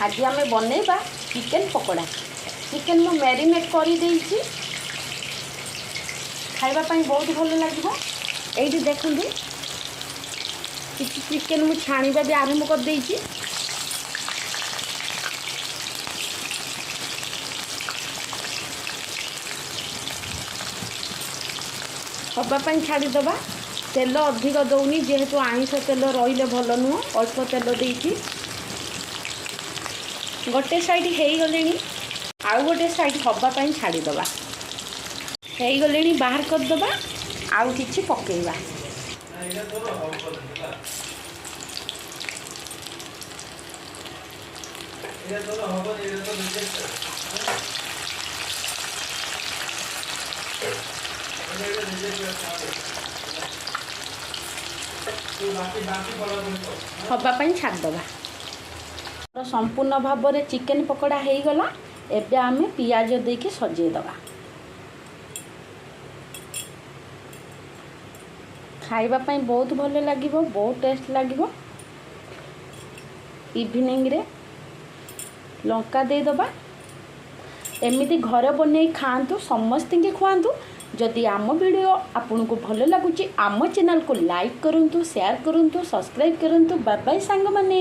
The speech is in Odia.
ଆଜି ଆମେ ବନେଇବା ଚିକେନ୍ ପକୋଡ଼ା। ଚିକେନ୍ ମୁଁ ମ୍ୟାରିନେଟ୍ କରିଦେଇଛି, ଖାଇବା ପାଇଁ ବହୁତ ଭଲ ଲାଗିବ। ଏଇଠି ଦେଖନ୍ତୁ, କିଛି ଚିକେନ୍ ମୁଁ ଛାଣିବା ବି ଆରମ୍ଭ କରିଦେଇଛି। ହେବା ପାଇଁ ଛାଡ଼ିଦେବା। ତେଲ ଅଧିକ ଦେଉନି, ଯେହେତୁ ଆଇଁଷ ତେଲ ରହିଲେ ଭଲ ନୁହଁ। ଅଳ୍ପ ତେଲ ଦେଇଛି। ଗୋଟେ ସାଇଡ଼୍ ହେଇଗଲେଣି, ଆଉ ଗୋଟେ ସାଇଡ଼୍ ହେବା ପାଇଁ ଛାଡ଼ିଦେବା। ହେଇଗଲେଣି, ବାହାର କରିଦେବା। ଆଉ କିଛି ପକେଇବା। ଏଇଟା ତୋର ହବନି ହେଲା, ଏଇଟା ତୋର ହବନି, ଏଇଟା ତ ରିଜେକ୍ଟ। ଏଇଟା ରିଜେକ୍ଟ। ତୁ ବାକି ବାକି ପଢ଼ାପଢ଼ି କର। ହେବା ପାଇଁ ଛାଡ଼ିଦେବା। ସମ୍ପୂର୍ଣ୍ଣ ଭାବରେ ଚିକେନ୍ ପକୋଡ଼ା ହେଇଗଲା। ଏବେ ଆମେ ପିଆଜ ଦେଇକି ସଜେଇଦେବା। ଖାଇବା ପାଇଁ ବହୁତ ଭଲ ଲାଗିବ, ବହୁତ ଟେଷ୍ଟ ଲାଗିବ। ଇଭିନିଂରେ ଲଙ୍କା ଦେଇଦେବା। ଏମିତି ଘରେ ବନେଇ ଖାଆନ୍ତୁ, ସମସ୍ତଙ୍କୁ ଖୁଆନ୍ତୁ। ଯଦି ଆମ ଭିଡ଼ିଓ ଆପଣଙ୍କୁ ଭଲ ଲାଗୁଛି, ଆମ ଚ୍ୟାନେଲକୁ ଲାଇକ୍ କରନ୍ତୁ, ସେୟାର କରନ୍ତୁ, ସବସ୍କ୍ରାଇବ୍ କରନ୍ତୁ। ବାଏ ବାଏ ସାଙ୍ଗମାନେ।